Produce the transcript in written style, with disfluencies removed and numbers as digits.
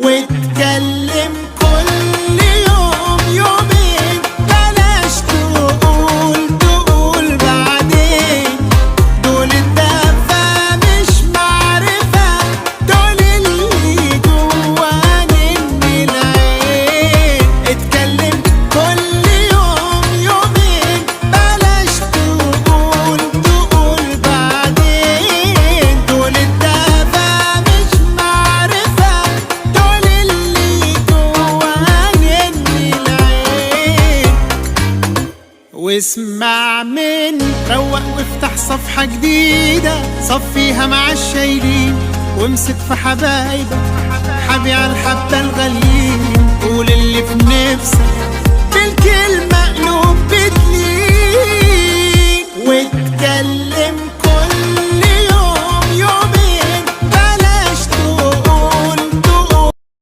واتكلم كل يوم يومين، بلاش تقول تقول بعدين. دول الدفا مش معرفة، دول اللي جواني من العين. اتكلم كل يوم يومين، بلاش تقول تقول بعدين. دول الدفا مش معرفة، دول اللي جواني من العين. واسمع مني، روق وافتح صفحة جديدة، صفيها مع الشايلين وامسك في حبايبك، حبي على الحبة الغاليين. قول اللي في نفسك بالكلمة.